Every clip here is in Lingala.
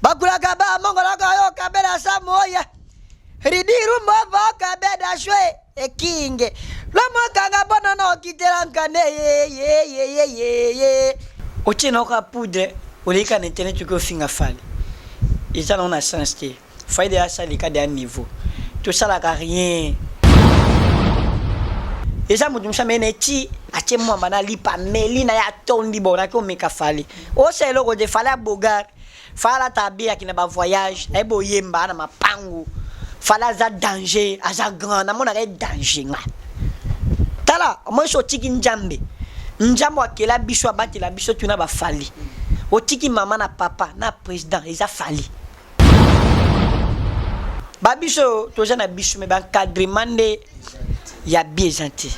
Bakulaka ba mongolaka yo kabela sa moya. Ridiru mova kabeda shwe ekinge. Lomokanga bonono okitela nkane ye ye ye ye ye ye. Otie na oka poudre oleka na internet oki ofinga Fally. Eza nango na sens te. Fally deja asalika deja niveau. Tosalaka rien. Eza moto mosusu ameli na ye ti atie mwamba na lipa ameli na ye atondi bon naki omeka Fally. Osala eloko te Fally abogar. Fally alata abiyaki na ba voyage ayebi oyemba na mapangu. Fally aza danger aza grand namonaka ye danger nga. Tala omoni so otiki Nzambe Nzambe akela biso abatela biso tuna ba Fally. Otiki mama na papa na president eza Fally. Ba biso toza na biso mais ba encadrement nde ya bien eza te.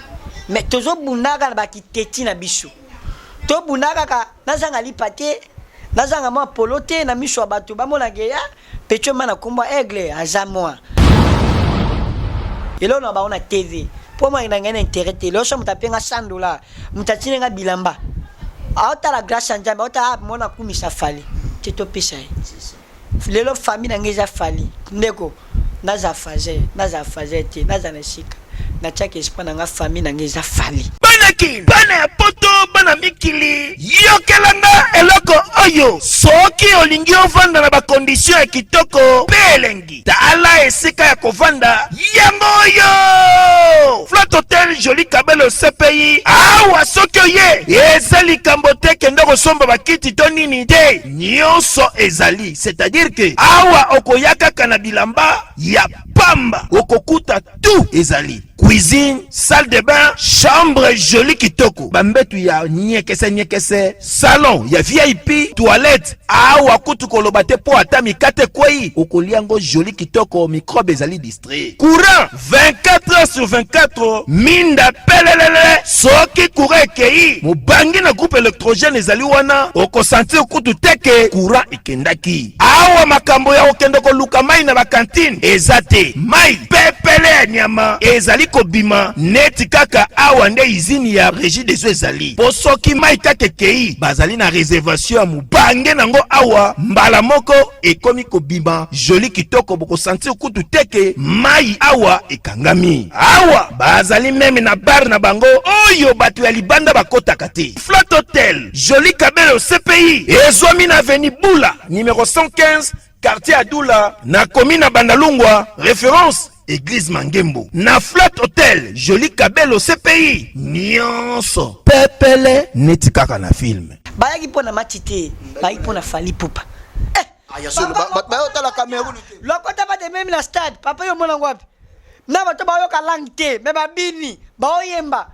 Mais tozo bundaka na ba kiteti na biso. To bunda kaka nazanga lipa te, nazanga mwa polo te na miso ya bato bamona ke ya pecho ma na kombo aigle aza mwa. Eloko na bango na TV po mwa na ngai na intérêt te. Lelo so moto ape nga 100 dollars, moto atindi nga bilamba. Aotala grâce ya Nzambe, aotala mona kumisa Fally. Te topesa ye. Lelo famille na ngai eza Fally. Ndeko naza fazer, naza fazer te, naza na esika. Natiaka espoir na nga famille na ngai eza Fally. Bana kin, bana ya poto, bana mikili, yokela nga eloko oyo. Soki olingi ovanda na ba conditions ya kitoko pe elengi, tala esika ya kovanda yango oyo. Flat Hotel Jolie Kabelo CPI. Awa soki oye, eza likambo te kende kosomba bakiti to nini te, nyonso ezali. C'est-à-dire que awa okoya kaka na bilamba ya pamba, okokuta tout ezali. Cuisine, salle de bain, chambre jolie kitoko, bambetu ya nyekese nyekese, salon ya VIP, toilette. Awa kutu koloba te po ata mikate ekwei okolia yango jolie kitoko, microbe ezali distrait. Courant 24 heures sur 24, minda pelelele. Soki courant ekei, mobangi na groupe électrogène ezali wana, okosentir kutu te ke courant ekendaki. Awa makambo ya kokende koluka mai na bakantine eza te. Mai pepele ya nyama ezali kobima neti kaka awa nde izini ya Regideso ezali. Po soki mai kaka ekei, bazali na reservation ya mobange nango awa mbala moko ekomi kobima joli kitoko, bokosentir kutu te ke mai awa ekangami. Awa bazali meme na bar na bango oyo bato ya libanda bakotaka te. Flat Hotel Jolie Kabelo CPI ezwami na avenue Bula numero 115 quartier Adula na commune ya Bandalungwa, référence Église Mangembo. Na Flat Hotel Jolie Kabelo CPI nyonso pepele neti kaka na film. Bayaki mpo na match te, bayaki mpo na Fally Ipupa. Eh, Ah, ya solo bayotala Cameroun te. Lokota ba de meme na stade, papa yo mona wapi? Na bato bayoka langue te, mais babini, baoyemba.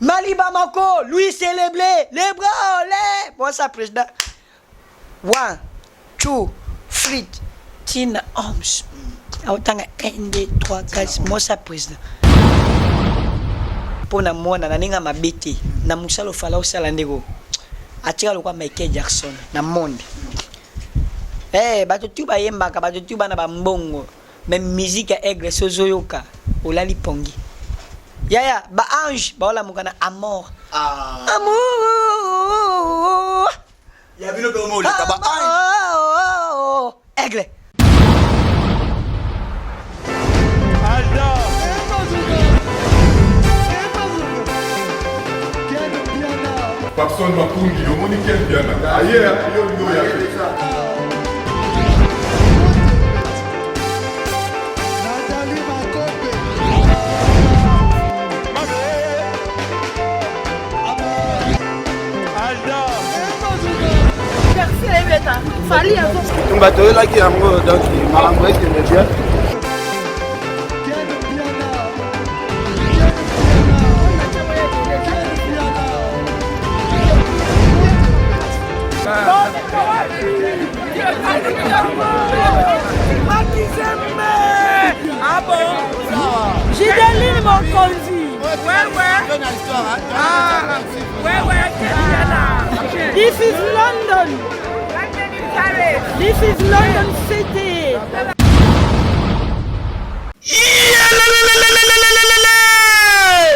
Mali Bamako, lui célébrer, les bras en l'air. Bon ça président. 1 2 3 Tina Holmes. Aotanga 1 2 3 4 mosa président. Mpo na mwana na ndenge mabe te na mosala ofala osala ndeko atika lokwa Michael Jackson na monde. Eh, bato tu bayembaka, bato tu bana bambongo. Mais musique ya aigle soki ozoyoka olali pongi. Yaya ba ange baolamuka na amour. Ah. Amour. Ya bino pe omoleka ba ange. Aigle. Papson Makungi, omoni Ken Mpiana aye yo olingi oya te. Bitumba toyelaki yango donc makambo ekende bien. Gideline Mokonzi. This is London. This is London City.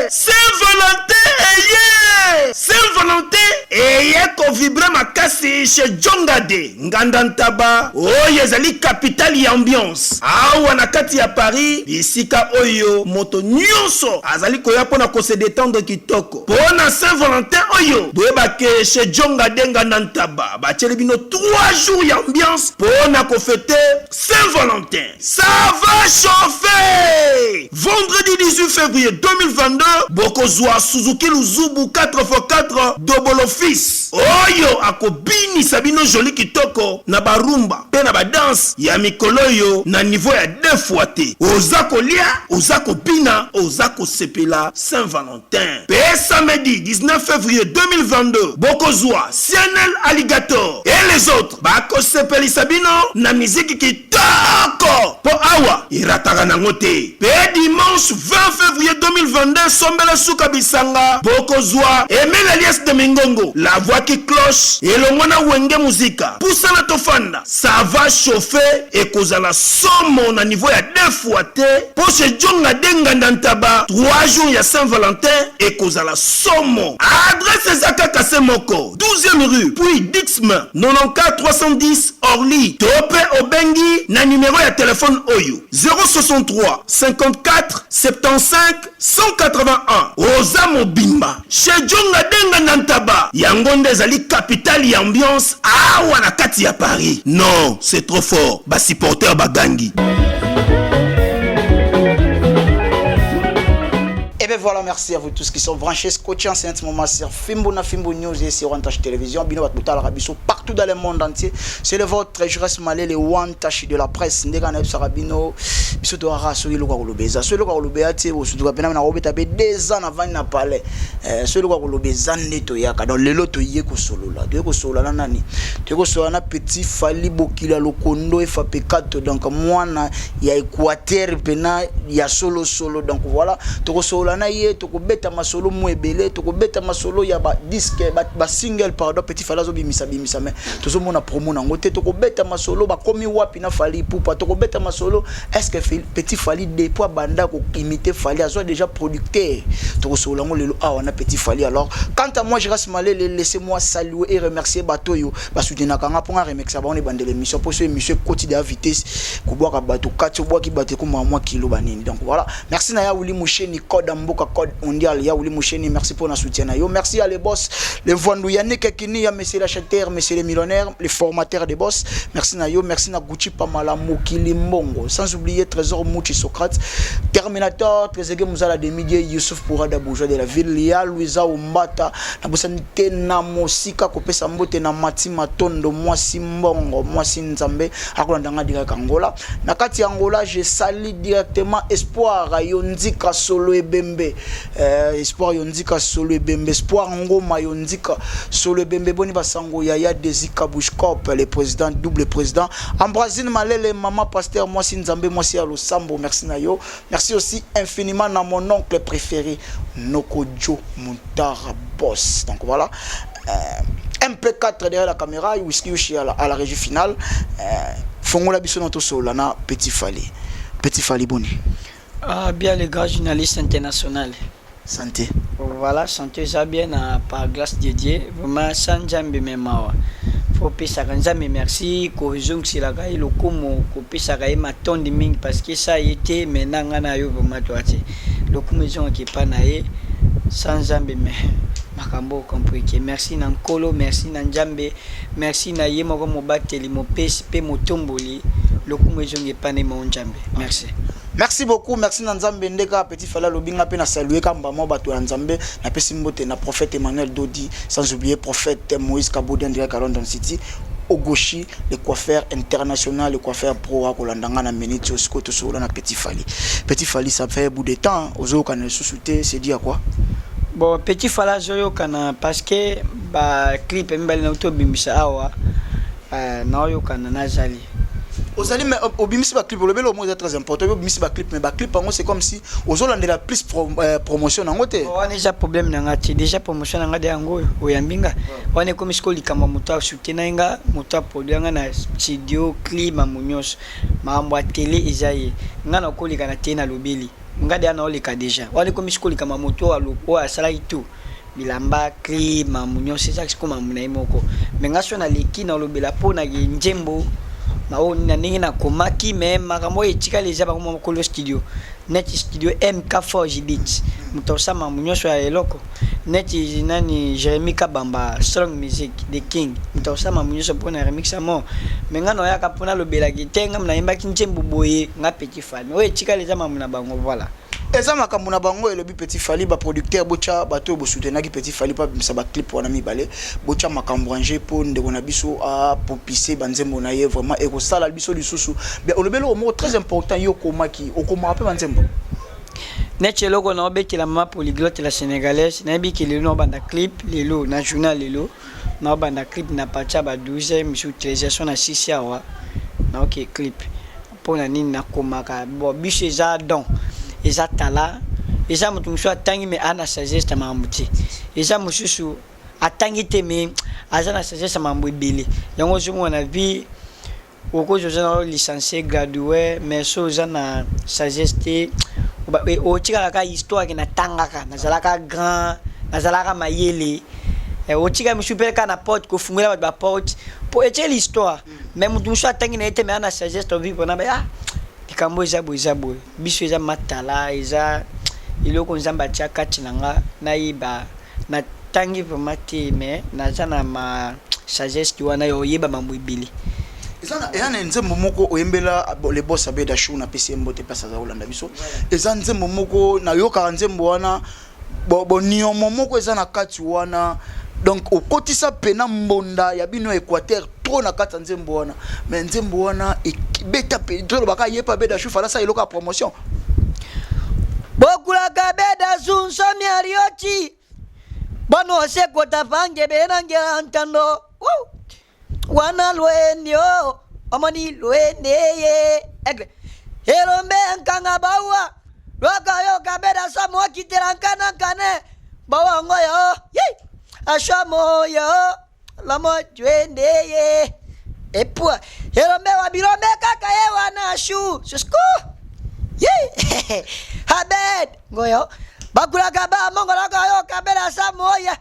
Saint Valentin eye! Saint Valentin eye ko vibrer makasi chez Djongade, Nganda Ntaba, oyo ezali capitale ya ambiance awa na kati ya Paris, bisika oyo moto nyonso azali koya mpo na ko se detendre kitoko. Mpo na Saint Valentin oyo, boyeba ke chez Djongade, Nganda Ntaba batieli bino 3 jours ya ambiance mpo na ko feter Saint Valentin. Ça va chauffer! Vendredi 18 février 2022, bokozwa Suzuki Luzubu 4x4 Dobolo Fils oyo akobinisa bino joli kitoko na barumba mpe na badanse ya mikolo oyo na niveau ya deux fois te. Oza kolia, oza kobina, oza kosepela Saint Valentin. Mpe samedi 19 février 2022, bokozwa CNL Alligator et les autres bakosepelisa bino na miziki kitoko mpo awa erataka nango te. Mpe dimanche 20 février 2022, sombela suka bisanga, bokozwa Emile Elias de Mingongo, la voix qui cloche, elongo na Wenge Muzika. Pusana tofanda, ça va chauffer, ekozala somo na niveau ya deux fois te mpo chez Djonga de Nganda Ntaba 3 jours ya Saint Valentin ekozala somo. Adresse eza kaka se moko, 12e rue puis Dixme 94 310 Orly, to mpe obengi na numero ya telefone oyo 063 54 75 181. Oza mobimba chez Djonga de Nganda Ntaba, yango nde ezali capitale ya ambiance awa na kati ya Paris. Non, c'est trop fort, ba supporters bagangi. Et bien voilà, merci à vous tous qui sont branchés, scotchés en ce moment sur Fimbu na Fimbu News et sur One Touch Télévision. Bino bat biso partout dans le monde entier. C'est le vôtre, je reste malé, le One Touch de la presse. Ndeka na biso bino, biso to ara soki eloko koloba eza. Soki eloko koloba te, bosutuka pena na robeta pe 2 ans avant na palais. Soki eloko koloba eza nde toyaka. Donc lelo toye kosolola. Toye kosolola na nani? Toye kosolola na petit Fally Bokila Lokondo FAP4, donc mwana ya Équateur pena ya solo solo. Donc voilà, tokosolola na ye, tokobeta masolo mo ebele, tokobeta masolo ya ba disque, ba single, pardon. Petit Fally azobimisa bimisa, mais tozomona promo nango te. Tokobeta masolo bakomi wapi na Fally Ipupa. Tokobeta masolo, est ce que petit Fally depuis abanda koimiter Fally azwa déjà producteur? Tokosolola yango lelo awa na petit Fally. Alors, quant à moi, je reste malele. Laissez-moi saluer et remercier bato oyo basoutenaka nga mpo nga remercier bango na ebandela émission, mpo so émission ekoti deya vitesse, kobwaka bato kati, obwaki bato ekómaa mwa kilo banini. Donc voilà, merci na ya Wili Musheni, code mboka, code mondial, ya Wili Musheni, merci pour na soutien na yo. Merci à les boss, les Vandou Yannick Kini, ya monsieur l'acheteur, monsieur le millionnaire, le formateur des boss, merci na yo. Merci na Gucci Pamala Mokili Mbongo, sans oublier Trésor Mouchi, Socrate Terminator, Trezeguet Muzala Demidie, Youssouf Pourada, bourgeois de la ville, ya Louisa Ombata. Nabosani te na mosika kopesa mbote na Mati Matondo, mwasi mbongo, mwasi Nzambe, akolanda nga direct Angola. Na kati ya Angola, je salue directement Espoir Yonzika Solo Ebembe, Espoir Yonzika Solo Ebembe, Espoir Ngoma Yonzika Solo Ebembe. Boni basango yaya Desi Kabushkop, le président, double président, Ambrasine Malele, mama pasteur, mwasi Nzambe, mwasi ya losambo, merci na yo. Merci aussi infiniment na mon oncle préféré, Nokojo Muntara Boss. Donc voilà, MP4 derrière la caméra, Whisky Yoshi à la régie finale. Fongola biso na tosolola na petit Fally. Petit Fally, boni? Ah, bien, le grand journaliste international. Santé? Voilà, santé eza bien na par grâce de Dieu. Vraiment, sans Nzambe me mawa. Faut pesaka Nzambe merci, kozongiselaka ye lokumu, kopesaka ye matondi mingi, parce que ça ye te maintenant nga na yo vraiment toa te. Lokumu ezongaki epa na ye, sans Nzambe me makambo compliqué. Merci na Nkolo, merci na Nzambe, merci na ye moko mobateli, mopesi mpe motomboli. Lokumu ezongi epa na ye mo Nzambe. Merci. Merci beaucoup, merci na Nzambe. Ndeka petit Fally alobi nga mpe na salue kamba mwa bato ya Nzambe. Napesi mbote na prophète Emmanuel Dodi, sans oublier prophète Moïse Kabodi en direct à London City, Ogoshi le coiffeur international, le coiffeur pro, akolanda nga na minute oyo. Sikoyo tosolola na petit Fally. Petit Fally, ça fait bout de temps ozoyokana lisusu te, c'est dit à quoi? Bon, petit Fally azoyokana parce que baclip mibale nauti obimisa awa, naoyokana, nazali. Ozali, mais obimisi baclip, olobeli omo eza très important. Obimisi baclip, mais baclip yango, c'est comme si ozolandela plus promotion nango te. Wana eza problème na nga te. Déjà promotion na nga de yango oyo oyambi nga wana ekomi sikoyo likambo ya moto asoutenir nga, moto aproduire nga na studio, clip, mambo nyonso, makambo ya télé eza ye. Nga nakoleka na télé, nalobeli nga deya naoleka déjà. Wana ekomi sikoyo likambo ya moto oyo asalaki tout. Bilamba, clip, mambu nyonso eza sikoyo mambu na ye moko. Mais nga soki naleki nalobela po na nzembo na oyo na ndenge nakomaki mais makambo oyo etikali eza bango moko kolo studio. Neti studio MK Forge Beats moto akosala makambo nyonso ya eloko. Neti nani Jeremie Kabamba Strong Music The King moto akosala makambo nyonso po na remix ya mort. Mais nga naoyaka po nalobelaki te nga nayembaki nzembo boye nga petit Fally. Mais oyo etikali eza mambu na bango voilà. Eza makambo na bango elobi petit Fally ba producteur botia bato oyo bo soutenaki petit Fally po abimisa ba clip wana mibale botia makambo en jeu po ndeko na biso a popise ba nzembo na ye vraiment ekosala biso lisusu bien olobi eloko moko très important yo okomaki okomaka pe ba nzembo Neti eloko na obetela mama polyglotte la sénégalaise nayebi ke lelo na obanda clip lelo na journée ya lelo na obanda clip na partir ya ba 12 heures misusu 13 heures so na sisi awa na oke clip Pona nini na komaka bon biso eza don eza tala eza mutu mosusu atangi mais aza na sagesse ya makambo te eza mosusu atangi te mais aza na sagesse ya makambo ebele yango ozomona na vie okoki oza na licencie gradue mais so oza na sagesse te otikala kaka histoire ke natangaka nazalaka grand nazalaka mayele otika mosusu mpe kaka na porte kofungola bato baporte po etieli histoire Mais mutu mosusu atangi na ye te mais ana sagesse to vivre na ba ah likambo eza boye eza boye biso eza matala eza eloko nzambe atia kati na nga nayeba natangi vraiment te mais naza na ma sagesse wana ya oyeba mambo ebele. Eza na eza na nzembo moko oyembela le boss Abed Achour na pesi ye mbote place aza kolanda biso. Eza nzembo moko nayokaka nzembo wana boniomo moko eza na kati wana donc okotisa pena mbonda ya bino ya Equateur trop na kati ya nzembo wana mais nzembo wana ebeta pe tolobaka ye pa beda shufa alasa eloko ya promotion bokulaka beda zunsomi arioti bono osekota pange benangela ntando Wana lwende o omoni lwende ye aigle elombe nkanga bawa lwaka yo kabeda samu okitela nkana nkane bawa ngo yo ye ashamo yo lomo twende ye epua elombe wa bilombe kaka ye wana shu susku ye abed ngoyo bakulaka ba mongolaka yo kabeda samu oya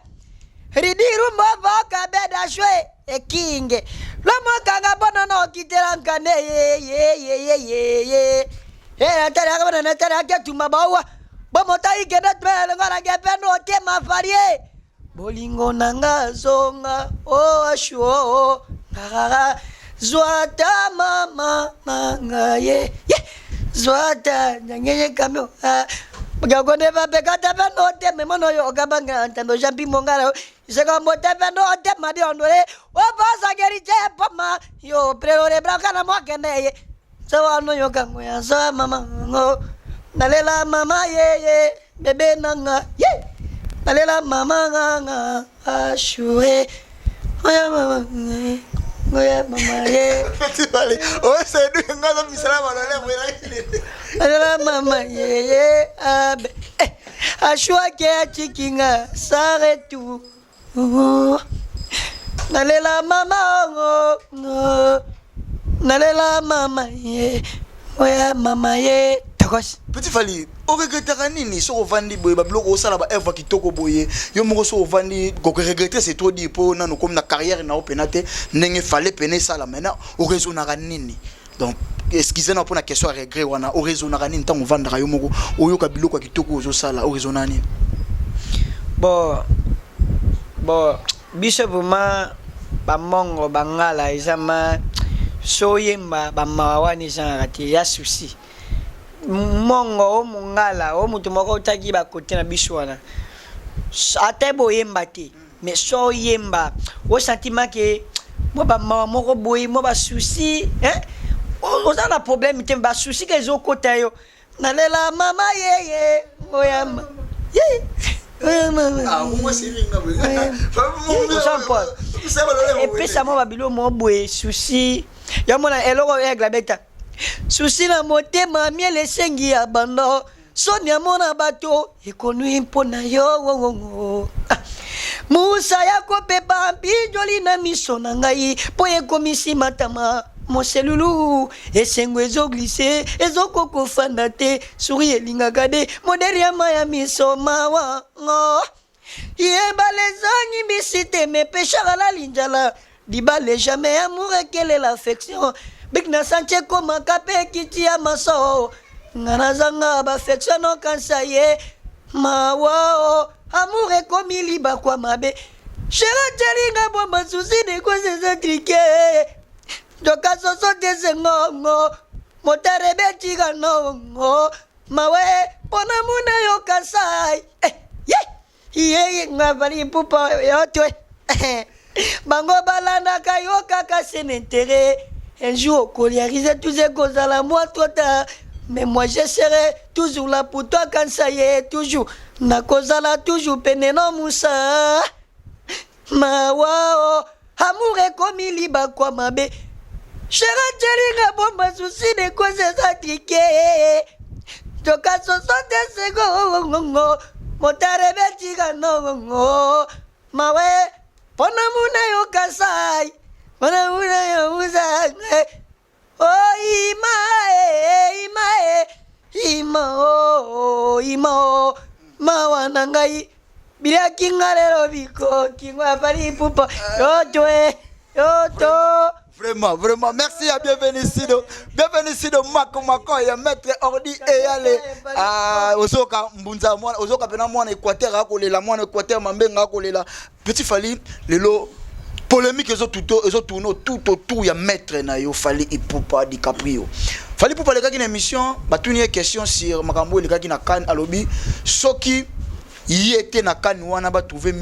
Ridiru mbova kabeda shwe ekinge lomo kanga bono no kitela nkane ye ye ye ye ye ye e atari akabana na atari aketuma bawa bomota ikende twele ngora ngependo te mafarie bolingo nanga zonga o oh, ashu o oh, ngarara zwata mama nanga ye ye zwata nyangenye kamyo ah. Gagonde vapekata panote memono yo kabanga ntando jampi mongala seka mbote panote madi ondore opasa geriche poma yo prerore braka na mwakende ye sawa no yo kango ya sa mama ngo nalela mama ye ye bebe nanga ye nalela mama nganga ashure oya mama oya mama ye Petit Fally, oh c'est nous nga zo misala malole boye. nalela mama ye ye abe eh, ashwake atikinga saretu nalela mama oh, oh, nalela mama ye oya mama ye tokos Petit Fally, oregretaka nini soki ovandi boye babiloko osala ba œuvre kitoko boye yo moko soki ovandi koregretter c'est trop dire mpo nanu okomi na carrière na yo pena te ndenge fallait pena esala maintenant oraisonnaka nini donc excuse na mpona question ya regret wana oraisonnaka nini ntango ovandaka yo moko oyoka biloko ya kitoko ozosala oraisonnaka nini bon bon biso vraiment bamongo bangala eza ma so oyemba bamawa wana ezangaka te ya souci mongo o mongala o moto moko otaki bakote na biso wana ata boyemba te mais so oyemba o sentiment ke mwa bamawa moko boye mwa basusi oza na problème te basusi ka ezokota yo nalela mama yeye oyama ye epesa mwa babilo moko boye susi yamona eloko aigle abeta susi na motema miel esengi ya bando soni amona bato ekonwi mpo na yo ah. musa ya kopepa mpinjoli na miso na ngai mpo ekomisi matama moselulu esengo ezoglise ezokokofanda te suri elingaka de moderi ya ma ya miso mawa ngo. Yebala ezangi mbisi te mais pecheur alali nzala Libala jamais amour ekelela affection Big na santi ekomaka pe kiti ya maso Nga nazanga ba affection nokanisa ye Mawa oh amour ekomi libakwa mabe Chérie atieli nga bwa masusi de quoi eza trike Nzoka soso te sengongo Motare betika nongo Mawe pona muna yo kasai eh, yeah. Ye nga Fally Ipupa yo te bango balandaka yo kaka c'est intérêt un jour okoliarize tous ekozala moi trop tard mais moi je serai toujours là pour toi kanisa ye toujours nakozala toujours pene no musa mawa oh, amour ekomi libakwa mabe Chéra tielinga bomba souci de cause eza trike Toka soso te sego Motare betika nongo Mawe pona muna yo kasai Pona muna yo musai Oh ima e ima e ima oh ima oh mawa na ngai biliaki nga lelo bikoki ngo ya Fally Ipupa yo to e yo to. Vraiment, vraiment, merci à bienvenue ici de, bienvenue ici de Mako Mako ya maître Ordi Eyale. Ah, ozoka mbunza mwana, ozoka pena mwana Équateur akolela, mwana Équateur mambenga akolela. Petit Fally, lelo polémique ezo tout ezo tourner tout autour ya maître na yo Fally Ipupa DiCaprio. Fally Ipupa lekaki na émission, batuni ye question sur makambo elekaki na CAN alobi soki ye te na CAN wana ba trouver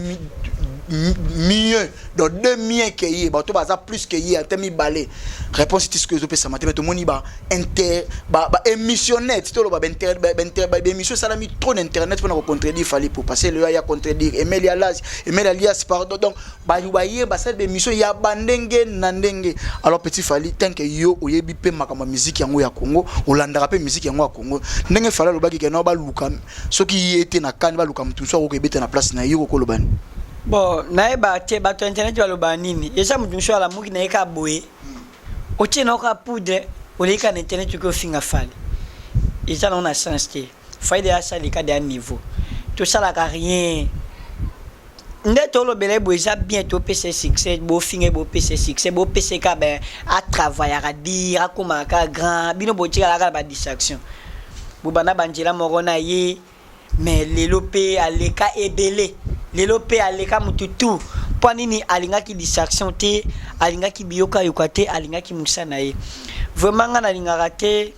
mieux donc deux mieux que ye bato baza plus que ye ata mibale réponse ti sikoyo ezopesama te me tomoni ba inter ba, ba émissionnette toloba ba inter ba, ba, ba, ba émission esalami trop na internet mpona kocontredire Fally Ipupa parce que ya contredire Emeli Alias Emeli Alias pardon donc bayo baye basali ba émission ya bandenge na ndenge. Alors petit Fally, tant que yo oyebi mpe makambo ya musique yango ya Congo, olandaka mpe musique yango ya Congo, ndenge Fally alobaki ke no baluka soki ye te na kani baluka motu mosusu akoki ebeta na place na ye, yo kokoloba nini? Bon, nayeba te bato ya internet baloba nini. Eza motu mosusu alamuki na ye kaka boye, otie na yo kaka poudre, oleki kaka na internet oki ofinga Fally, eza nango na sens te. Fally deja asaleka deja niveau, tosalaka rien nde tolobela ye boye eza bien, topesa ye succès, bofinga ye bopesa ye succès, bopesa ye kaka ba atravaillaka dire akomaka kaka grand, bino botikalaka kaka na ba distraction, bobanda banzela moko na ye. Mais lelo pe aleka ebele, lelo pe aleka mutu tout. Mpo nini alingaki distraction te, alingaki biyokayoka te, alingaki mosala na ye. Vraiment nga nalingaka te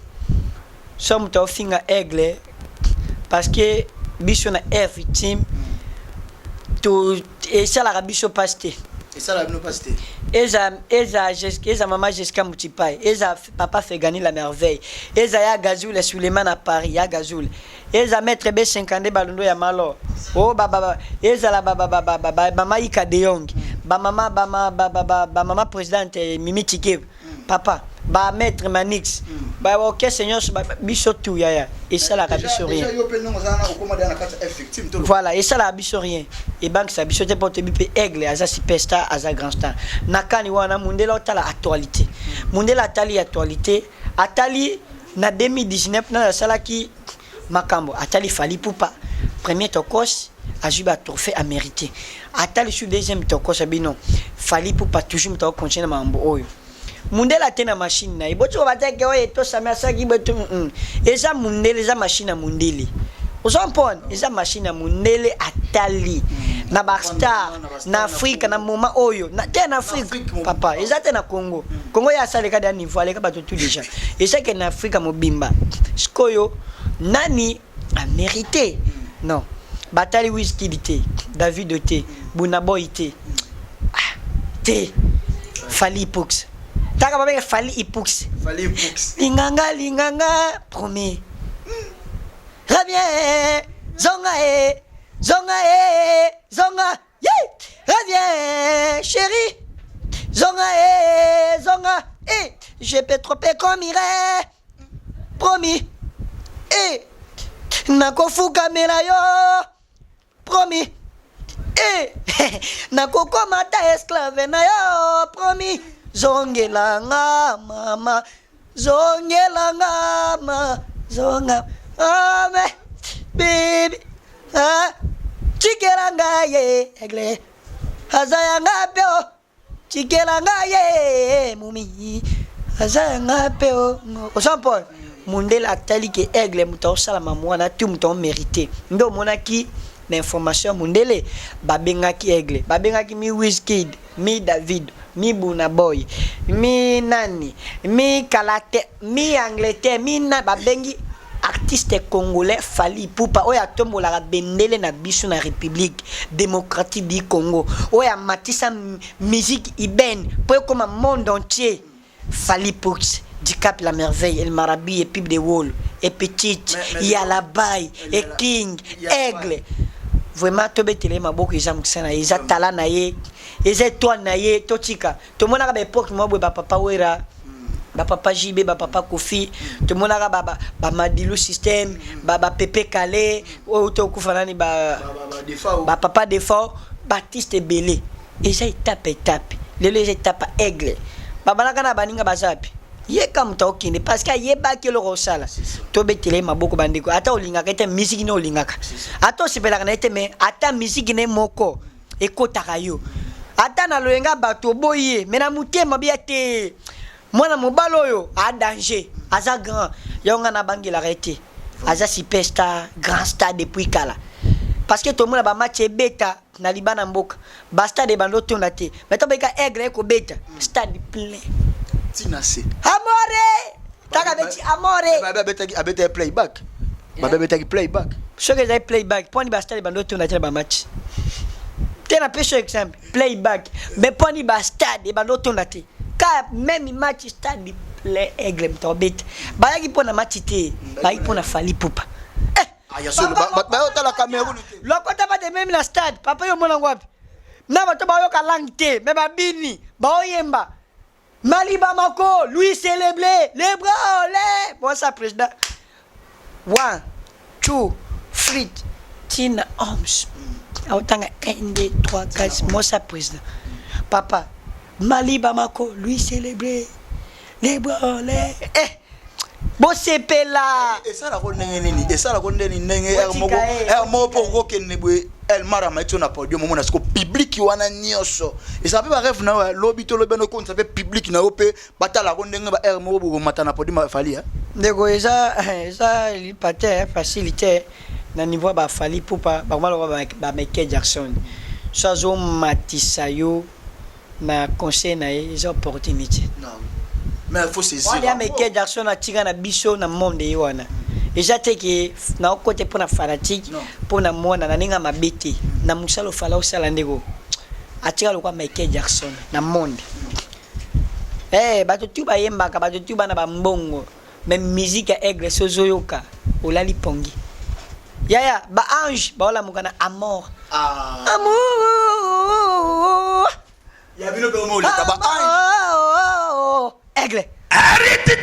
so moto aofinga Aigle parce que biso na Air Victime to esalaka biso mpasi te. Esalaka bino mpasi te. Eza eza eza mama Jessica Mutipai, eza papa Fegani la merveille, eza ya Gazule Suleiman à Paris, ya Gazule. Eza maître B52 Balundo ya Malo. Oh ba ba ezala ba ba ba ba ba ba mama Ika de Jong. Ba mama ba ma ba ba ba, ba mama présidente Mimi Tike. Papa ba maître Manix. Ba orchestre nyonso ba biso tout yaya esalaka biso rien. Déjà yo pe ndongo za na okoma na kati ya victime to. Voilà, esalaka biso rien. Ebangisa biso te po toyebi pe Aigle aza superstar, aza grand star. Na kani wana mundele otala actualité. Mundele atali actualité, atali na 2019 nani asalaki makambo, atali Fally Ipupa premier tokos azwi ba trophée amérité, atali su deuxième tokos abino Fally Ipupa toujours moto akocontinue na makambo oyo. Mundele ate na machine na ye, botiko bateke oyo etosami asalaki betu eza mundele, eza machine ya mundele, ozo comprendre, eza machine ya mundele atali na ba star na Afrique na moment oyo na te na Afrique papa, eza te na Congo. Congo ya asaleka da niveau aleka bato tout déjà, eza ke na Afrique mobimba sikoyo nani a mérité non batali Wizkid te, Davido te, Burna Boy te, ah, te Fally Ipups taka babenge Fally Ipups. Fally Ipups. Linganga linganga promis reviens zonga e zonga e zonga yeah! Reviens chérie zonga e zonga e je peux trop comme irait promis e nakofukamela yo promis e nakokoma ta esclave na yo promis zongelanga mama zongelanga ma zonga ame baby ah. Tikela ngai ye aigle aza ya nga mpe o tikela ngai ye mumi aza ya nga mpe o oza mpo mundele atali ke aigle moto aosala mamu wana tu moto aomérite nde omonaki na information ya mundele babengaki aigle babengaki mi Wizkid mi David mi Burna Boy mi nani mi Kalate mi Angleterre mi na babengi artiste congolais Fally Ipupa oyo atombolaka bendele na biso na République démocratique du Congo oyo amatisa musique urbaine mpo ekoma monde entier. Fally Ipupa Dicap la merveille, El Marabi et Pipe de Wall et Petite, Yalabay et King, Aigle. Vraiment tobetele maboko eza mokisa na ye eza tala na ye eza étoile na ye totika tomonaka ba époque moko boye ba papa Wera ba papa JB ba papa Kofi tomonaka ba ba Madilu système ba ba Pepe Kale oyo tokufa nani ba ba papa Defao Baptiste ebele eza étape étape lelo eza étape aigle babalaka na baninga baza wapi ye ka moto akokende parce que ayebaki eloko osala tobetela ye maboko bandeko ata olingaka ete misiki ne olingaka ata osepelaka na ye te mais ata misiki ne moko ekotaka yo ata na loyenga bato oboyi ye mais na motema biya te mwana mobali oyo a danger aza grand yango ngai nabangelaka ye te aza superstar grand star depuis kala parce que tomona bamatch ebeta na libana mboka bastade ebanda otonda te mais to bayika aigle ekobeta stade plein tina se amore taka beti amore abetaki abetaki playback babe abetaki playback soki ezali playback mponi bastade ebanda otonda te na bamatch te napesi yo exemple playback mais mponi bastade ebanda otonda te ka même match stade plein aigle moto abeta bayaki mpo na match te bayaki mpo na Fally Ipupa. Bayotala Cameroun te. Lokota bate même na stade papa yo omonango wapi na bato bayoka langue te mais babini baoyemba Mali Bamako lui célèbre les bras les bon ça président 1 2 3 tina homs aotanga 1 2 3 4 mosa président papa Mali Bamako lui célèbre les bras les eh bosepela. Esalako ndenge nini? Esalako ndeni ndenge ere moko ere moko mpo okokende boye Elmar amaiti na podium omona siko public wana nyonso ezala mpe barêve na yo lobi to lobi wana okonisa mpe public na yo mpe batalako ndenge ba ere moko bokomata na podium afali. Ndeko eza lipa te facile te na niveau ya baFally Ipupa bakoma lokola ba Michael Jackson so azomatisa yo na conseil na ye eza opportunité. Mais faut saisir. Wana ya Michael Jackson atika na biso na monde ye wana eza te ke naokote mpo na fanatique mpo na mwana na ndenge ya mabe te na mosala ofala osala ndeko atika lokwa Michael Jackson na monde. Bato tu bayembaka bato tu bana bambongo mais musique ya aigle so ozoyoka olali pongi yaya baange baolamuka na amour. Ah. Amour. Ya bino mpe omoleka baange. Aigle. Arrêtez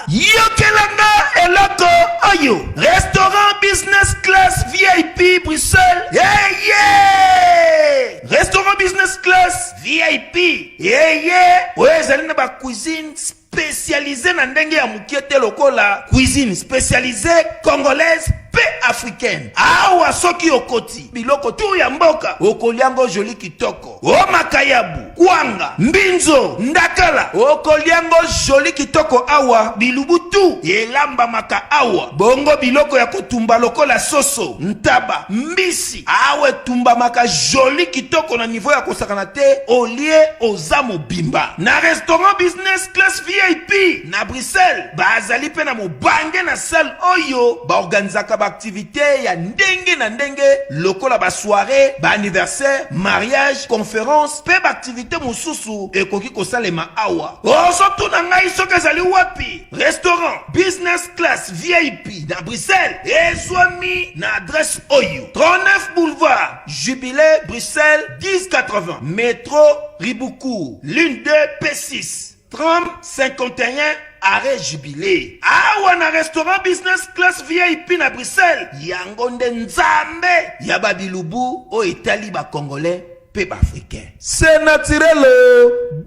yokelanga eloko oyo restaurant business class VIP Bruxelles yeye restaurant business class VIP yeye oyo ezali na bacuisine spécialisé na ndenge ya mokie te lokola cuisine spécialisée congolaise mpe africaine awa soki okoti biloko tu ya mboka okoliango joli kitoko o makayabu kwanga mbinzo ndakala okoliango joli kitoko awa bilubu tu elambamaka awa bongo biloko ya kotumba lokola soso ntaba mbisi awa etumbamaka joli kitoko na niveau ya kosakana te olie oza mobimba na restaurant business class VIP na Bruxelles bazali mpe na mobange na salle oyo baorganizaka baactivité ya ndenge na ndenge lokola basoirée baanniversaire mariage conférence mpe baactivité mosusu ekoki kosalema awa ozotuna ngai soki ezali wapi restaurant business class VIP na Bruxelles ezwami na adresse oyo 39 boulevard Jubilé Bruxelles 1080 métro Ribaucourt ligne 2 P6 30 51 arrêt Jubilé awa na restaurant business class VIP na Bruxelles yango nde nzambe ya babilubu oyo etali bacongolais mpe baafricain c'est naturel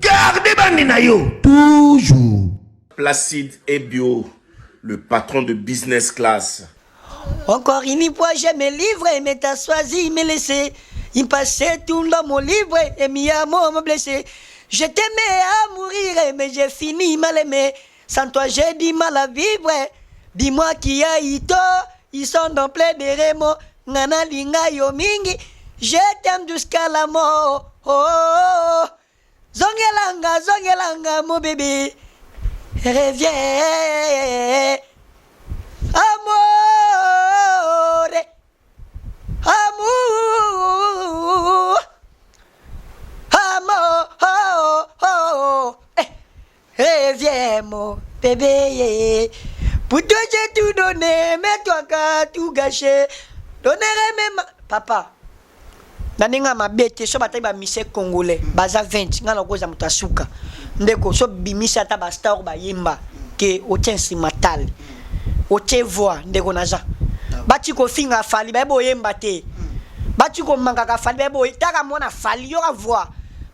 garde bandi na yo toujours. Placide Ebio, le patron de business class. Encore une fois, je me livre, mais t'as choisi me laisser. Il passait tout dans mon livre et mi amour m'a blessé. Je t'aimais à mourir, mais j'ai fini mal aimé. Sans toi, j'ai du mal à vivre. Dis-moi qui a eu tort. Ils sont dans plein de remords. Ngana linga yo mingi. Je t'aime jusqu'à la mort. Oh, oh, oh. Zongelanga, zongelanga, mon bébé. Reviens. Amore. Amour. Amour. Oh, oh, Eh. Reviens, mon bébé. Pour toi, j'ai tout donné, mais toi, qu'as tout gâché. Donnerai même. Papa. Na ndenge ya mabe te, so batali bamise congolais baza 20, ngai nakoza moto ya suka. Ndeko, so bimisi ata bastar oyo bayemba ke otie instrumental, otie voix, ndeko naza bati kofinga Fally, bayebi oyemba te. Bati komankaka Fally, bayebi oye taka mwana Fally, yoka voix,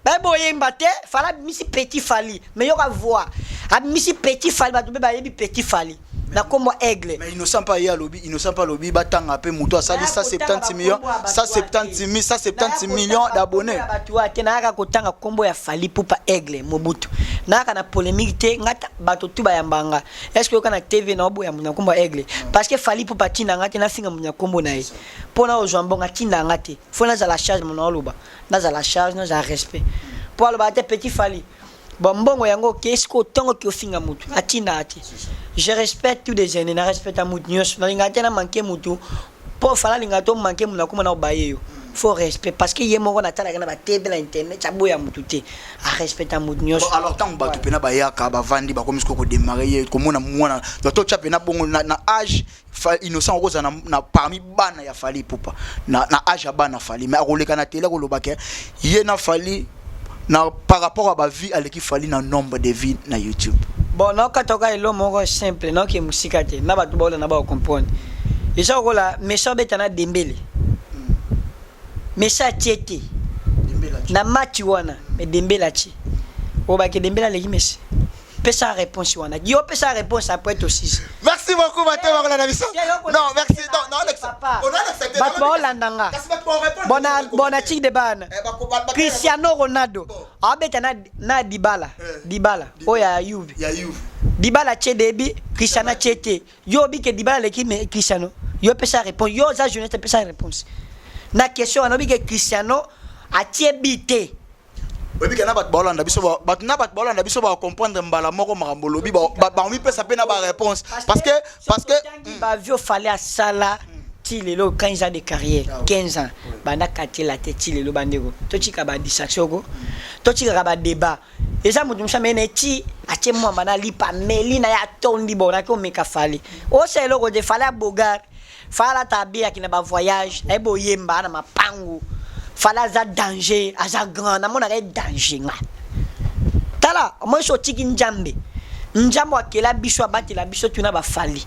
bayebi oyemba te. Fally abimisi petit Fally, mais yoka voix, abimisi petit Fally, bato mpe bayebi petit Fally na kombo Aigle. Mais Innocent pa ye alobi, Innocent pa alobi batanga mpe moto asali 170 millions, 170 170 millions d'abonnés. Bato wana te, nayaka kotanga kombo ya Fally Ipupa Aigle Mobutu. Nayaka na polémique te. Nga bato tu bayambanga. Est ce que oyoka na TV na oboya na kombo ya Aigle? Parce que Fally Ipupa atinda nga te nafinga moto na kombo na ye mpo na ozwa mbongo. Atinda nga te. Fo nazala charge mo na oloba, nazala charge, nazala respect mpo alobaka te petit Fally. Bon, mbongo yango oke sikoyo ntongo oki ofinga motu, atindaka te. Je respecte tous des aînés, na respecte motu nyonso. Nalingaka te na manke motu mpo Fally alingaka to manke motu nakoma na obaye yo. Faut respect, parce que ye moko natalaka na batv, na internet, aboya motu te, arespecta motu nyonso. Bon, alors ntango bato mpena bayaka, bavandi, bakomi sikoyo kodémarrer ye, komona mwana donc totya mpena bongo na âge Innocent okozala na parmi bana ya Fally Ipupa, na âge ya bana Fally, mais akoleka na tele, akoloba ke ye na Fally na par rapport à bavues, aleki Fally na nombre de vues na YouTube. Bon, naokata oka elo moko simple, naoke mosika te na bato baola na bakocomprendre. Eza kokola Messi abeta na Dembele. Messi atie te na match wana, mais Dembele atie. Obake Dembele aleki Messi? Pesa réponse wana, yo pesa réponse après tosisi. Merci beaucoup, bato bakolanda biso. Non, merci. Non, non, Alex. Papa. On a accepté. Bato baolanda nga. Kasi bato barépondre. Bona bona tiki de bana. Eh, Cristiano Ronaldo abeta na Dybala. Dybala oyo ya Juve. Ya Juve. Dybala atie debi, Cristiano atie te. Yo obi ke Dybala aleki me Cristiano? Yo pesa réponse. Yo oza journaliste, pesa réponse na question wana. Obi ke Cristiano atie bi te? Oyebi ke na bato baolanda biso, bato na bato baolanda biso bacomprendre mbala moko makambo olobi, bamipesa mpe na baréponse parce que Bavues Fally asala ti lelo, 15 ans de carrière, 15 ans banda katela te ti lelo. Bandeko, totika badistraction ko, totikaka badébat. Eza moto mosu amene ti atie mwamba na lipa, ameli na ye, atondi. Bon, naki omeka Fally, osala eloko te. Fally abogar, Fally alata abeyaki na bavoyage, ayebi oyemba na mapangu. Fally aza danger, aza grand, namonaka ye danger. Nga tala omoi so otiki Nzambe, Nzambe akela biso, abatela biso, tuna baFally.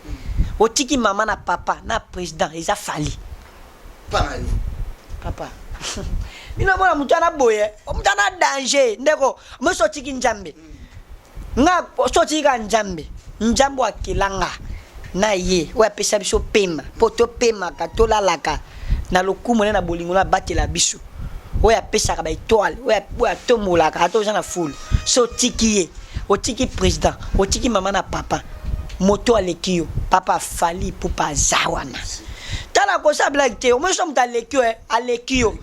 Otiki mama na papa na président, eza Fally. Pa na yo. Papa, bino mona moto ana boye, moto ana danger. Ndeko, moi so otiki Nzambe, nga so otiki kaka Nzambe, Nzambe oyo akela nga na ye, oyo apesa biso pema mpo topemaka, tolalaka na lokumu ne na bolingo na abatela biso, oyo apesaka baétoile, oyo atombolaka ata oza na fulu. So otiki ye, otiki président, otiki mama na papa, moto aleki yo. Papa, Fally Ipupa aza wana. Tala, kosala blague te. Omoi so moto aleki yo, aleki yo.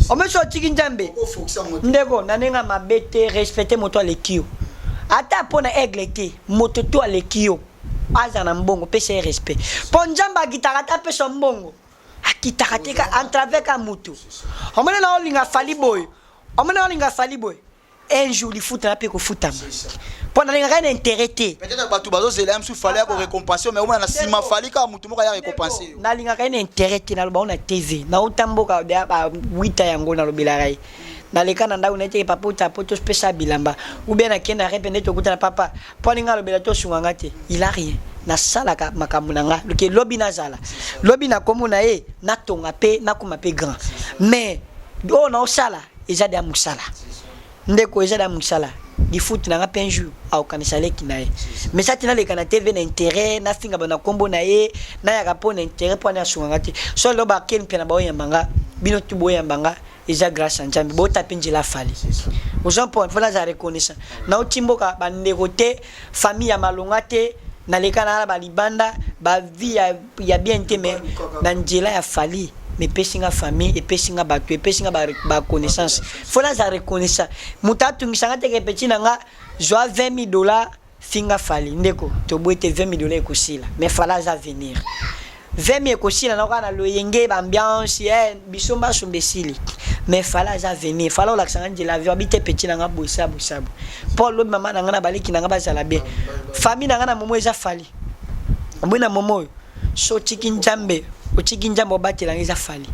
Omoi so otiki Nzambe. Ndeko, na ndenge ya mabe te, respecte moto aleki yo. Ata mpo na Aigle te, moto to aleki yo, aza na mbongo, pesa ye respect, mpo Nzambe akitaka te apesa mbongo, akitaka te ka entrave ka motu. Omoni na olinga Fally boye, omoni na olinga Fally boye, un jour lifuta na mpe kofutama, mpo nalingaka ye na intérêt te. Peut-être bato bazozela ye mosusu, Fally ya korécompense, mais omona na nsima Fally kaka motu moko aya récompense yo. Nalingaka ye na intérêt te. Naloba ngo na TV, nauta mboka bawita yango, nalobelaka ye, naleka na ndako nayeteke papa ota po topesa bilamba, ou bien nakende na repe nde tokutana papa mpo alinga alobela tosunga nga te. Il a rien. Nasalaka makambo na nga ke lobi nazala, lobi nakomo na ye, natonga mpe nakoma mpe grand. Mais oyo naosala eza deya mosala, ndeko, eza deya mosala. Lifuti na nga mpe un jour akokanisa leki na ye. Mais ça tina leka na TV na intérêt, na finga ba na kombo na ye, na yaka po na intérêt po na sunga nga te. So lo ba ken mpe na ba oyamba nga, bino tu boyamba nga, eza grâce ya Nzambe. Bo tape nzela Fally. Ozo mpo faut naza reconnaissant. Na oti mboka ba ndeko te, famille ya malonga te, naleka na ba libanda, ba vie ya bien te, mais na nzela ya Fally mepesi nga famille, epesi nga bato, epesi nga ba connaissance. Faut naza reconnaissant. Moto atungisa nga te ke petit na nga zwa 20 000 $ finga Fally. Ndeko, toboyi te, 20 000 $ ekosila, mais Fally aza venir. 20 000 ekosila na kaka na loyenge, baambiance, biso mbasomba esili, mais Fally aza venir. Fally olakisa nga nzela avion abi te, petit na nga boye sabu sabu mpo lobi mama na nga na baleki na nga bazala bien. Famille na nga na momo eza Fally. Omoi na momo oyo so otiki Nzambe, otiki Nzambe obatela nga, eza Fally.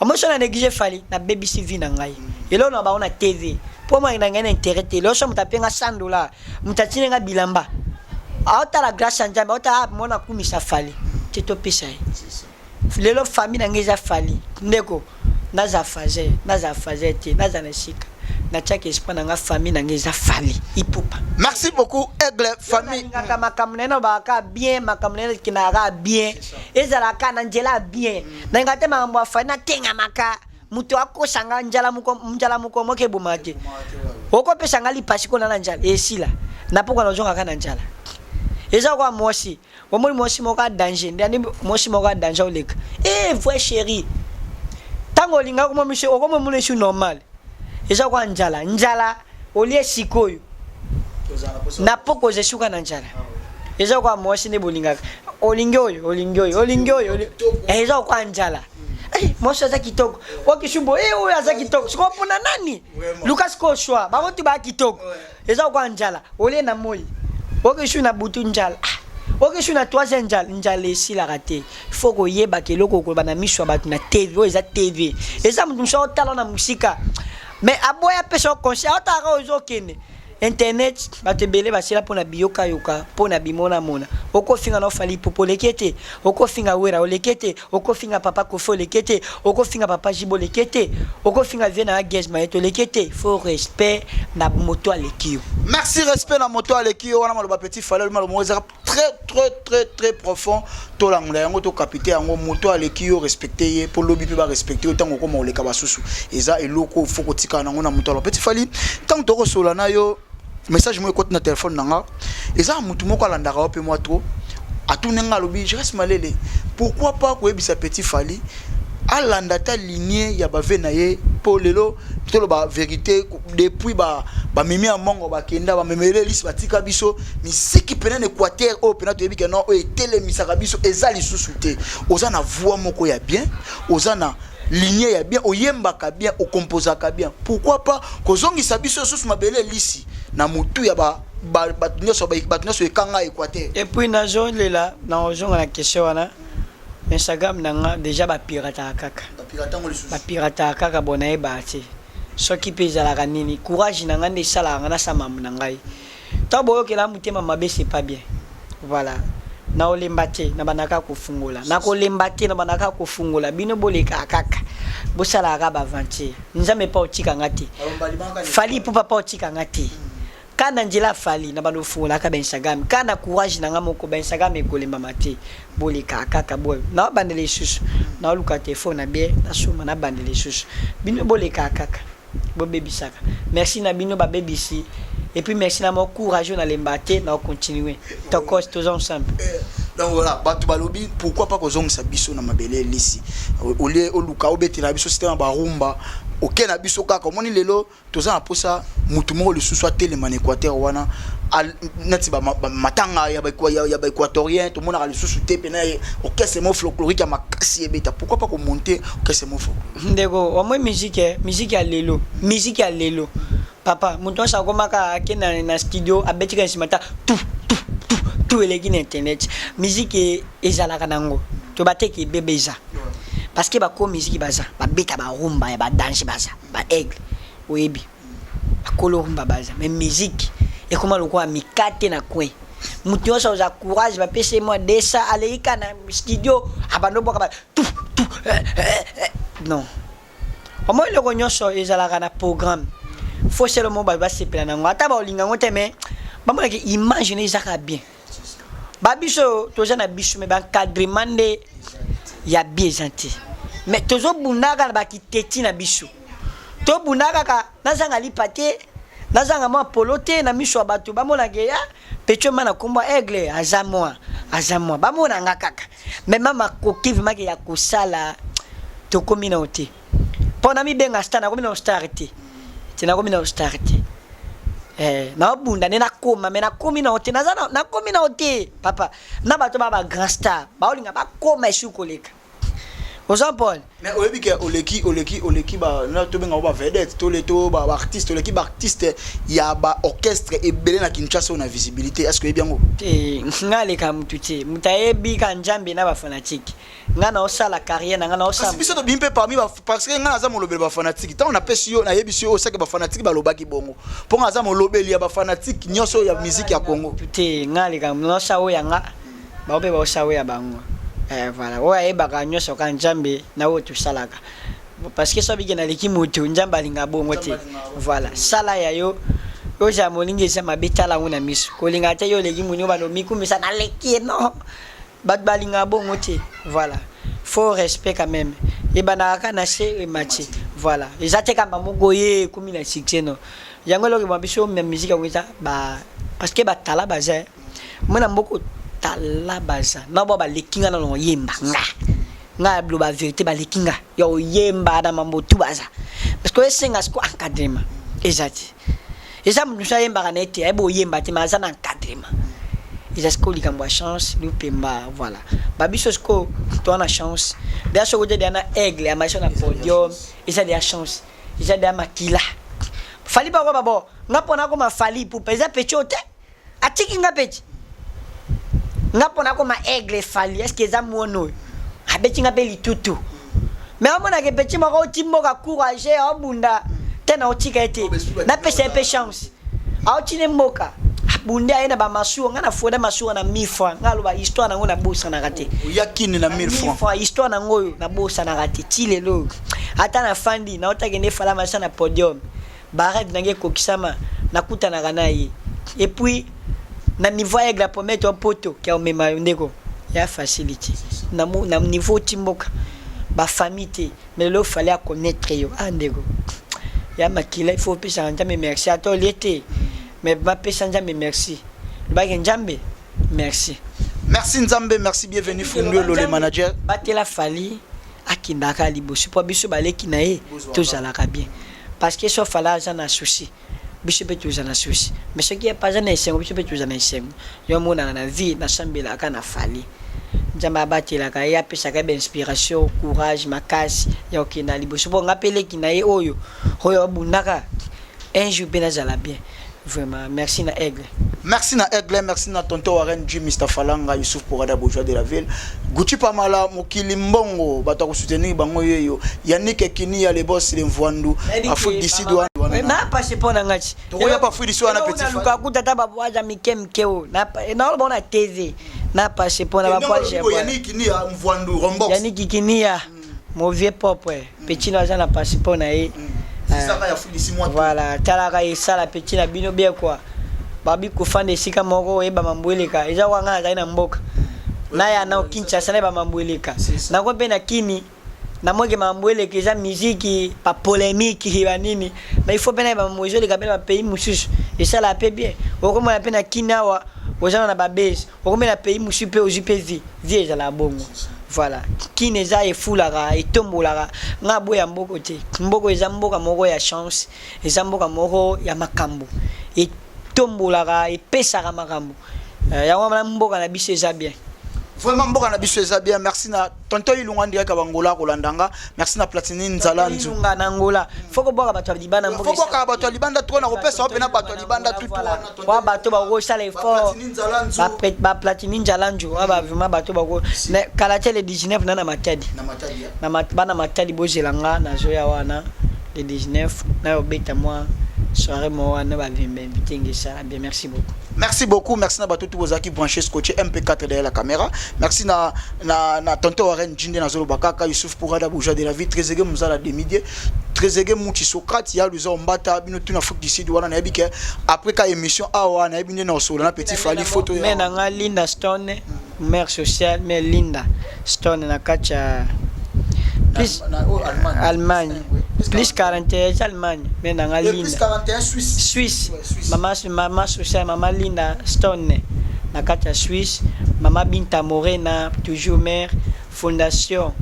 Omoi so na néglige Fally, nabebisi vie na ngai. Eloko na bango na TV mpo moi na ngai na intérêt te. Lelo so moto apenga 100 $, moto atindi nga bilamba, aotala grâce ya Nzambe, aotala mona akumisa Fally te, topesa ye. Lelo famille na ngai eza Fally. Ndeko, naza phase, naza phase te, naza na esika natiaka esprit na nga, famille na ngai eza Fally Ipupa. Merci beaucoup, Aigle famille. Nalingaka makambo na ye, na balaka bien, makambo na ye ekendaka bien, ezalaka na nzela ya bien. Nalingaka te makambo ya Fally natengamaka. Moto akosanga nzala moko, nzala moko moko eboma te. Okopesa nga lipasi kona na nzala esila na pokwa, nazongaka na nzala. Eza kwa mwasi, omoni mwasi moko a danger nde andi, mwasi moko a danger oleka e vrai chéri. Ntango olingaka komona miso, okomomona esu normal. Eza kwa nzala, nzala olie sikoyo na poko oza esuka na nzala. Eza kwa mwasi nde bolingaka, olingi oyo, olingi oyo, olingi oyo, eza kwa nzala. Mwasi aza kitoko, okisumbo oyo aza kitoko, sikoyo mpona nani luka sikoyo shwa bango tu baya kitoko. Eza kwa nzala, olie na moi, okisu na butu nzala, okisu na troisième nzala. Nzala esilaka te. Faut koyebaka eloko okoloba na miso ya bato na TV oyo. Eza TV, eza moto mosu aotala na mosika, mais aboya apesa yo conseil, aotalaka oyo ozokende internet. Bato ebele basila mpona biyokayoka, mpona bimonamona. Okofinga na Fally Ipupa, oleki te. Okofinga Wera, oleki te. Okofinga papa Kofi, oleki te. Okofinga papa Jibo, oleki te. Okofinga vie na Gaz Mayete, oleki te. Faut respect na moto aleki yo. Merci, respect na moto aleki yo. Wana maloba petit Fally, maloba moko ezaka très très très très profond. Tolangola yango, tokapite yango. Moto aleki yo, respecte ye mpo lobi mpe barespecte yo. Ntango okoma koleka basusu, eza eloko fo kotikala nango na moto. Alors, petit Fally, ntango tokosola na yo, message moko ekoti na telefone na nga. Eza motu moko alandaka yo mpe mwa trop. Atuni nga, alobi: "Jires Malele, pourquoi pas koyebisa petit Fally alanda ata lignée ya bave na ye?" Mpo lelo toloba vérité, depuis bamemi ya mongo bakenda, bamemele lisi, batika biso misiki pene na Équateur oyo pena toyebi ke non, oyo etelemisaka biso eza lisusu te. Oza na voix moko ya bien, oza na lignée ya bien, oyembaka bien, okomposaka bien. Pourquoi pas kozongisa biso lisusu mabele elisi na motu ya bato nyonso, bato nyonso ekanga Équateur? Et puis nazolela, nazonga na question wana. Instagram na nga déjà bapirataka kaka, bapirataka kaka. Bo nayebaka te soki mpe ezalaka nini. Courage na ngai nde esalaka nga nasala mambo na ngai. Ntango boyokela motema mabe, c'est pas bien. Voilà, naolemba te, na bandaka kofungola, nakolemba te, na bandaka kofungola. Bino bolekaka kaka, bosalaka kaka baaventure. Nzambe mpa otikanga te, Fally mpo papa otikanga te. Ka na nzela Fally na bando ofungolaka bainstagram ka na courage na nga moko, bainstagram ekolembama te. Bolekaka kaka boye, naobandela lisusu, naoluka telefone na bien, nasomba, nabandela lisusu. Bino bolekaka kaka, bobebisaka. Merci na bino babebisi, et puis merci na mo courage, nalemba te, na continuer. Tokos, toza ensemble. Donc voilà, bato balobi: pourquoi pas kozongisa biso na mabele elisi olie, oluka obetela biso système ya barumba oke na biso kaka? Omoni, lelo toza na mposa motu moko lisusu atelema na Équateur wana, neti matanga ya baéquatorien tomonaka lisusu te pena orchestre mo folklorique ya makasi ebeta. Pourquoi pas komonter orchestre mo folklorique? Ndeko, omoi musique, musique ya lelo, musique ya lelo, papa, moto nyonso akomaka ake na studio, abetika nsima ta tu tu tu tu, eleki na internet. Musique ezalaka nango to bateki ebebe, eza parce que bako musique baza babeta barumba ya badanger, baza baaigle, oyebi, bakolo rumba baza. Mais musique ekoma lokola mikate na coin. Moto nyonso aza courage, bapesi ye mwa desa, aleki ka na studio, abando bwaka ba tu tu. Non, omoi eloko nyonso ezalaka na programme. Faut selo mo bato basepela nango, ata baolinga yango te, mais bamonaki image ne ezaka bien. Babiso toza na biso, mais baencadrement nde ya bien eza te. Mais tozobunda kaka na bakiteti na biso, tobunda kaka. Nazanga lipa te, nazanga mwa polo te na miso ya bato, bamonaka ya petio ma na kombo Aigle, aza mwa, aza mwa, bamona nga kaka. Mais mama koki vraiment ke ya kosala, tokomi nao te. Mpo na mibenga star, nakomi nao star te, te, nakomi nao star te. Naobunda nde nakoma, mais nakomi nao te, naza nakomi nao te, papa. Na bato ba bagrand star baolinga bakoma esu koleka, oza mpone. Mais oyebi ke oleki ba na tobenga ba vedette, to le to ba artiste, oleki ba artiste ya ba orchestre ebele na Kinshasa na visibilité. Est-ce que oyebi yango? Te, nga aleka mutu te. Mutu ayebi ka Nzambe na bafanatike. Nga naosala carrière na nga, naosala. Kasi biso tobimi mpe parmi ba, parce que nga naza molobeli bafanatike. Ntango napesi yo, nayebisi yo, osaki bafanatike balobaki bongo, mpo nga aza molobeli ya bafanatike nyonso ya musique ya Congo. Mutu te. Nga aleka, naosala oyo ya nga, bango mpe baosala oyo ya bango. Voilà, oyo ayebaka nyonso ka Nzambe na oyo tosalaka, parce que so abiki naleki motu, Nzambe alinga bongo te. Voilà, sala ya yo, ozala molingi eza mabe. Tala yango na miso, kolinga te yo oleki moni bando mikumisa naleki ye. Non, bato balingaka bongo te. Voilà, faut respect quand même. Ebandaka kaka na se, emati. Voilà, eza te kamba moko ye ekomi na succès, non. Yango eloko eboma biso na musique yango eza ba, parce que batala baza mona mboka, tala baza na bao baleki nga nano oyemba. Nga loba vérité, baleki nga ya oyemba na mambo tu baza, parce que esenga siko encadrement eza te. Eza moto mosusu ayembaka na ye te, ayebi oyemba te, mais aza na encadrement. Eza sikoyo likambo ya chance, lupemba. Voilà, babiso sikoyo toza na chance deya. Soki ote deya na Aigle ya maso na podium, eza deya chance, eza deya makila. Fally bako babo nga mpo nakoma Fally Ipupa, eza petio te. Atiki nga peti nga mpo nakoma Aigle Fally. Est ce que eza mwana oyo abeti nga mpe litutu? Mais amonaka peti moko oti mboka, courage, aobunda te na otika ye te, napesa ye mpe chance. Aotine mboka, abunde, aye na bamasuwa. Nga na foda masuwa na 1000 francs. Nga aloba histoire nango nabosanaka te. Oyakini na 1000 francs? Francs. Histoire nango oyo nabosanaka te ti lelo oyo. Ata nafandi, naotakende Fally masa na podium, barêve nange ekokisama, nakutanaka na ye. Et puis na niveau ya Aigle apromettre poto kia omema yo ndeko ya facilité na niveau ti mboka bafamille te. Mais lelo Fally aconnaître yo, ah ndeko ya makila, il faut opesaka Nzambe merci. Ata olie te, mais bapesa Nzambe merci, lobaki Nzambe merci. Merci Nzambe, merci. Bienvenue Funduelo le manager. Batela Fally, akendaka liboso mpo biso baleki na ye tozalaka bien, parce que so Fally aza na souci, biso mpe toza na souci. Mais soki ye aza na esengo, biso mpe toza na esengo. Yo omonaka na vie, nasambelaka na Fally, Nzambe abatelaka ye, apesaka ye bainspiration, courage makasi ya kokenda liboso, mpo nga mpe leki na ye oyo abundaka, un jour mpe nazala bien. Vraiment, merci na Aigle. Merci na Aigle, merci na tonton Warren G, Mr Falanga, Youssouf Pourada, bourgeois de la ville, Gucci Pamala, mokili mbongo, bato kosoutenir bango yeyo, Yannick Ekini ya le boss le Mvwandu, Afrique du Sud wana. Na passé mpo na ngai. Tokoya pa Afrique du Sud wana, petit. Luka kuta ata babwaja mike mike oyo naoloba na TV na passé mpo na babwaja. Yannick Kini ya Mvwandu Rombox. Yannick Kinia, mon vieux propre petit no, aza na passeport na ye. Sisaka ya Afrique du Sud. Voilà, talaka esala petit na bino bien quoi. Babi kofanda esika moko, oyeba mambo eleka. Eza wanga nazali na mboka naya na Kinshasa, nayeba mambo eleka nango mpe na kini namoke mambo eleka. Eza miziki, bapolémique, banini, mais il faut mpe nayeba mambo ezoleka mpe na bapays mosusu. Esalaka mpe bien. Okomona mpe na kini awa oza na babase, okomi na pays mosusu mpe ozwi mpe vie. Vie ezalaka bongo. Voilà, kini eza efulaka, etombolaka. Nga boya mboko te. Mboko eza mboka moko ya chance, eza mboka moko ya makambo, etombolaka, epesaka makambo. Yango wana mboka na biso eza bien. Vraiment, mboka na biso eza bien. Merci na tonton Ilunga ndireka bangola kolanda nga. Merci na Platini Nzala Nzu. Ilunga na Ngola, faut kobwaka bato ya libanda. Mboka, faut bwaka bato ya libanda trop na kopesa mpe na bato ya libanda tutu wana. Wa bato bakosala effort. Platini Nzala Nzu. Baplatini Nzala Nzu wa ba vraiment bato bako kala te. Le 19 na Matadi. Na Matadi. Na bana Matadi, bozela nga, nazoya wana le 19, nayobeta mwa soirée mo wana, bavimba invité ngesala bien. Merci beaucoup. Merci beaucoup, merci na bato tout bozalaki branché, scotché MP4 derrière la caméra. Merci na tonton Warren Jinde, na Zolo Bakaka, Youssouf Pourada, bourgeois de la vie, Trezeguet Muzala Demidie. Trezeguet Muchi Socrate ya Luza Ombata bino tout na Afrique du Sud wana nayebi ke après ka émission awa nayebi nde na osolola na petit Fally photo ya na nga Linda Stone mère sociale mais Linda Stone na kati ya plus na, oh, Allemagne, Allemagne. Plus 41 eza Allemagne mais na nga Linda plus 41 Suisse Suisse, ouais, Suisse. Mama mama sociale mama Linda Stone na kati ya Suisse mama Binta Morena toujours mère Fondation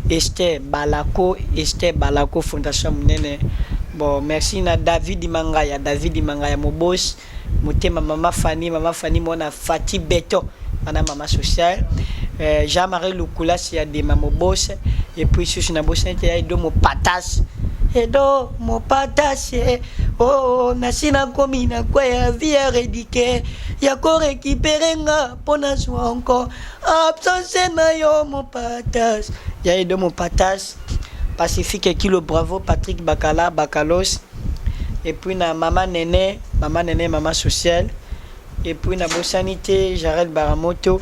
Esther Balako Esther Balako fondation ya munene bon merci na David Mangaya David Mangaya mon boss motema mama Fanny mama Fanny mwana Fati Beton wana mama sociale euh, Jean-Marie Lukulasi ya Dema mon boss et puis susu na bosani te ya Edo Mopatas Edo Mopatas eh, oh, oh nasi nakomi na kweya vie ya redike ya ko récupérer nga mpo nazwa encore Absence na yo mopatas ya edo mopatas Pacifique Kilo bravo Patrick Bakala Bakalos et puis na mama Nene mama Nene mama sociale et puis na bosani te Jarel Baramoto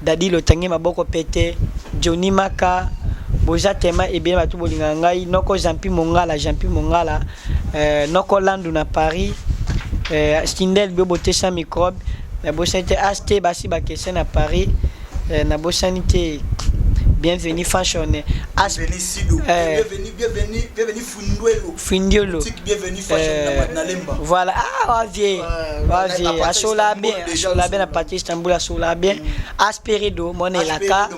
Dadi Lotangi maboko pete Johnny Maka boza tema ebele bato bolingaka ngai noko Jean-Pi Mongala Jean-Pi Mongala euh, noko Landu na Paris euh, Stindel Biobote sans microbe nabosani te ast basi bakese na paris eh, nabosani te bienvenue fashion as bienvenue Sido eh, bienvenue bienvenue bienvenue Funduelo Funduelo bienvenue fashion eh, na Lemba voilà ah wa vieux wa vieux asola bien asola bien na partie Istanbul asola bien mm. Asperido mon elaka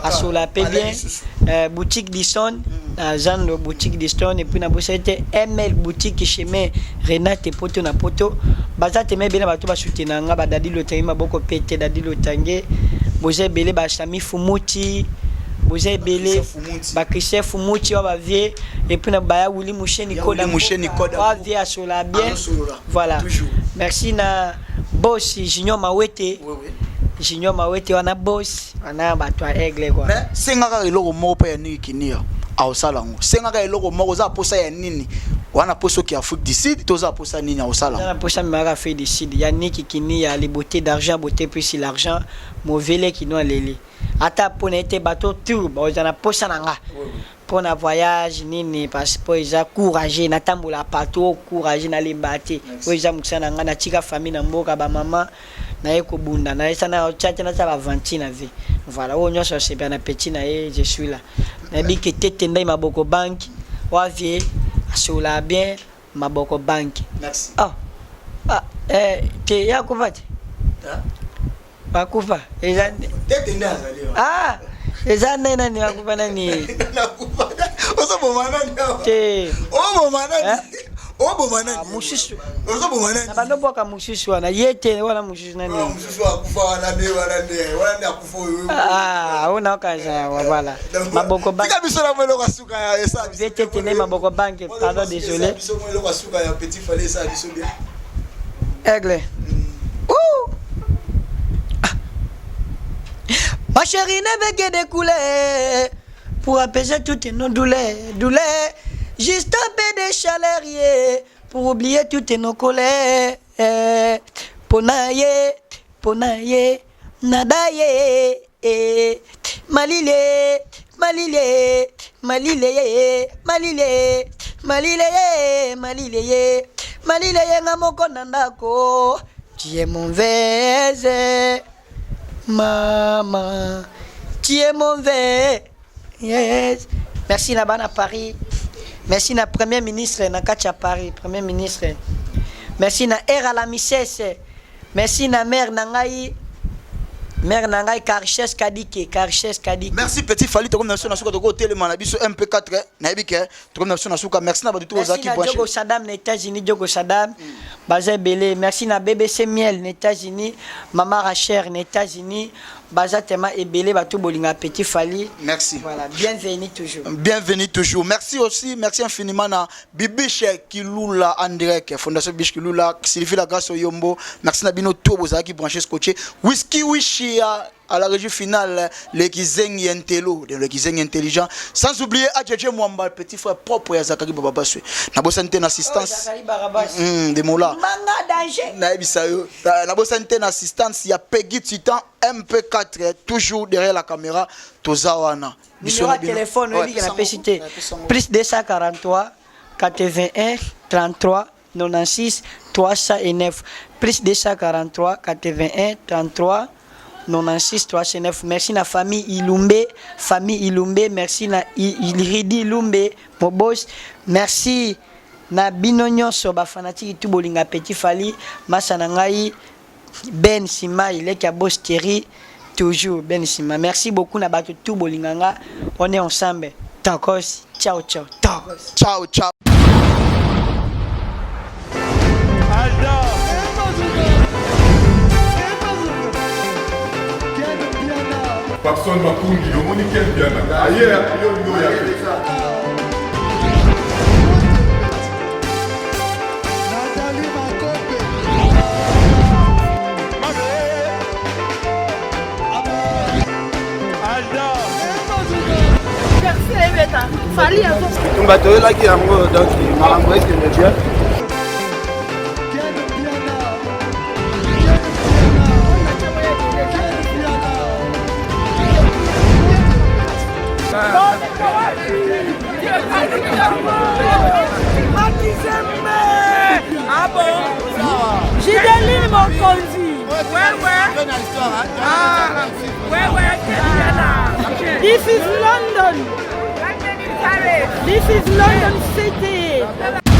asola pe bien euh, boutique Dison mm. na zando boutique Dison et puis nabosani te ML boutique chemin Renate poto na poto baza teme ebele bato basutena nga badadi lotange maboko pete dadi lotange boza ebele basami fumuti boza ebele bakristian fumuti wa bavie epuis na baya wili musheni koda wa vie asola bien voilà merci na boss junior mawete oui, oui. junior mawete wana boss wana bato ya aigle quoi mais senga kaka eloko moko mpe ya niki kinia aosala yango senga kaka eloko moko oza posa ya nini wana posa oki afrique du sud to oza posa nini aosala yango posa memaka afrique du sud ya niki kinia les beauté d'argent beauté plus l'argent movele kino aleli ata mpo na ye te bato tour baoza na posa na nga mpo na voyage nini passeport eza courage natambola partout courage nalemba te oyo eza mosala na ngai natika famille na mboka bamama naye kobunda nayesa na tia te natia bavanti na vie voilà oyo nyonso asepela na petit na ye je suis là nayebi ke tete ndai maboko banque wa vie asola bien maboko banque merci ah ah eh, te ya kufa te bakufa eza tete nde azali ah eza nde nani akufa nani ozoboma nani te oboma nani oboma nani ah, mosusu ozoboma nani na bando bwaka mosusu wana ye te wana mosusu nani ah, mosusu akufa wana nde wana nde wana nde akufa oyo ah oyo naokanisa voilà maboko tika biso na eloko asuka ya esa biso te nde maboko banque pardon désolé biso mo eloko asuka ya petit fallait esa biso bien aigle Ouh! Ah. Ma chérie ne veut que découler pour apaiser toutes nos douleurs, douleurs. Juste un peu de chaleur, yeah, pour oublier toutes nos colères. Pona ye, pona ye, nada ye, eh. Malile, malile, malile ye, malile, malile ye, malile ye, malile ye nga moko na ndako. Tu es mauvaise, maman. Tu es mauvaise. Yes. Merci na bana Paris. Merci na premier ministre na kati ya Paris, premier ministre. Merci na Era la Misese. Merci na mère na ngai mère na ngai Carches Kadike, Carches Kadike. Merci petit Fally tokomi na biso na suka toko telema na biso MP4 nayebi ke tokomi na biso na suka merci na bato tout Merci ozalaki na branché. Diogo Saddam na États-Unis, Diogo Saddam. Baza ebele. Merci na BBC Miel na États-Unis, Mama Rachel na États-Unis. Baza tema ebele bato bolinga petit Fally. Merci. Voilà, bienvenue toujours. Bienvenue toujours. Merci aussi, merci infiniment na Bibiche Kilula en direct, Fondation Bibiche Kilula, Sylvie La Grâce Oyombo. Merci na bino tout bozalaki branché scotché. Whisky Wishia à la régie finale, le Kizengi Intello, le Kizengi intelligent. Sans oublier Adjedje Mwamba, le petit frère propre ya Zakari Bababaswe. Na bosani te na assistance. Oh, Zakari Barabas. De Mola. Manga danger. Nayebisa yo. Na bosani te na assistance ya Peggy Titan MP4 toujours derrière la caméra toza wana. Numéro ya téléphone oyebi ke napesi te plus 243 81 33 96 309 plus 243 81 33 96 309. Merci na famille Ilumbe, famille Ilumbe, merci na Ilridi Ilumbe, mon boss. Merci na bino nyonso ba fanatique tout bolinga Petit Fally, masa na ngai Ben Sima, leki ya boss Thierry, toujours Ben Sima. Merci beaucoup na bato tout bolinga nga. On est ensemble. Tokos. Ciao ciao. Tokos. Ciao ciao. Papson Makungi, omoni Ken Mpiana aye yo olingi oya te. Bitumba toyelaki yango donc makambo ekende bien. Gideline Mokonzi. This is London. This is London City.